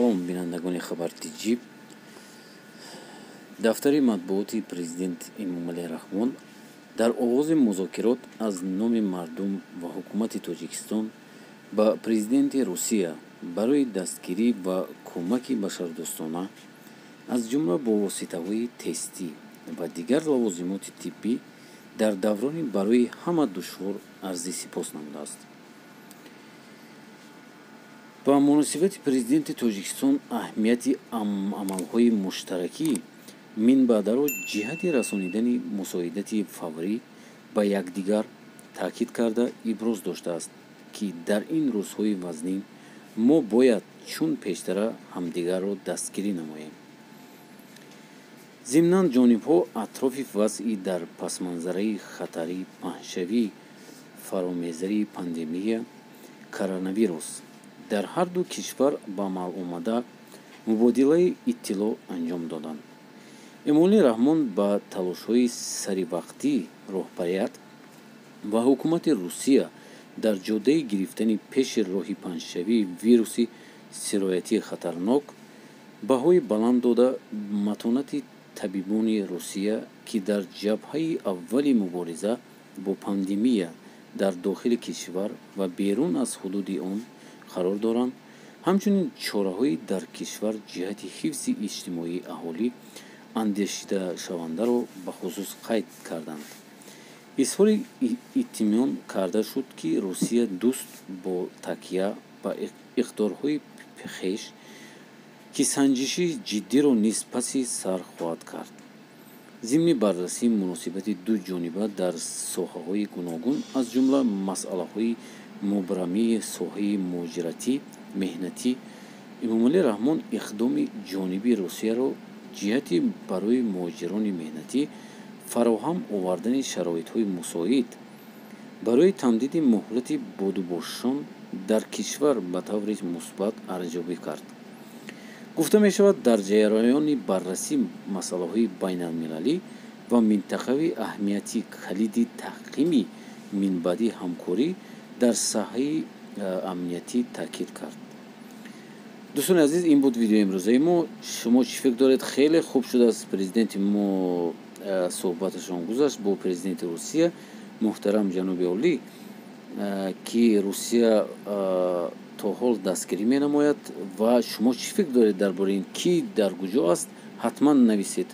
Салом, бинандагони Хабар Тиҷӣ. Дафтари матбуоти президент Эмомалӣ Раҳмон дар оғози музокирот аз номи мардум ва ҳукумати Тоҷикистон ба президенти Русия барои дастгирӣ ва кӯмаки башардӯстона, аз ҷумла бо воситаҳои тестӣ ва дигар лавозимоти тиббӣ дар даврони барои ҳама душвор арзи сипос намудааст. Ба муносибати президенти Тоҷикистон аҳамияти амалҳои муштаракӣ минбаъдаро ҷиҳати расонидани мусоидати фаврӣ ба якдигар таъкид карда, иброз доштааст, ки дар ин рӯзҳои вазнин мо бояд чун пештара ҳамдигарро дастгирӣ намоем. Зимнан, ҷонибҳо атрофи вазъи дар пасманзараи хатари паҳншавии фаромезари пандемия коронавирус дар ҳарду кишвар ба амал омада мубодилаи иттилоъ анҷом доданд. Эмомалӣ Раҳмон ба талошҳои саривақтии роҳбарият ва ҳукумати Русия дар ҷодаи гирифтани пеши роҳи паҳншавии вируси сироятии хатарнок баҳои баланд дода, матонати табибони Русия, ки дар ҷабҳаи аввали мубориза бо пандемия дар дохили кишвар ва берун аз ҳудуди он қарор доранд, ҳамчунин чораҳои дар кишвар ҷиҳати ҳифзи иҷтимоии аҳолӣ андешидашавандаро бахусус қайд карданд. Изҳори итминон карда шуд, ки Русия дӯст бо такя ба иқдорҳои хеш, ки санҷиши ҷиддиро низ паси сар хоҳад кард. Зимни баррасии муносибати дуҷониба дар соҳаҳои гуногун, аз ҷумла масъалаҳои мубрамии соҳаи муҳоҷиратӣ меҳнатӣ, Эмомалӣ Раҳмон иқдоми ҷониби Русияро ҷиҳати барои муҳоҷирони меҳнатӣ фароҳам овардани шароитҳои мусоид барои тамдиди муҳлати будубошшон дар кишвар ба таври мусбат арзёбӣ кард. Гуфта мешавад, дар ҷараёни баррасии масъалаҳои байналмилалӣ ва минтақавӣ аҳамияти калиди таҳкими минбаъдии ҳамкорӣ дар саҳаи амниятӣ таъкид кард. Дӯстони азиз, ин буд видеои имрӯзаи мо. Шумо чӣ фикр доред? Хеле хуб шудааст, президенти мо суҳбаташон гузашт бо президенти Русия муҳтарам ҷаноби олӣ, ки Русия то ҳол дастгирӣ менамояд. Ва шумо чӣ фикр доред дар бораи ин, ки дар куҷо аст? Ҳатман нависед.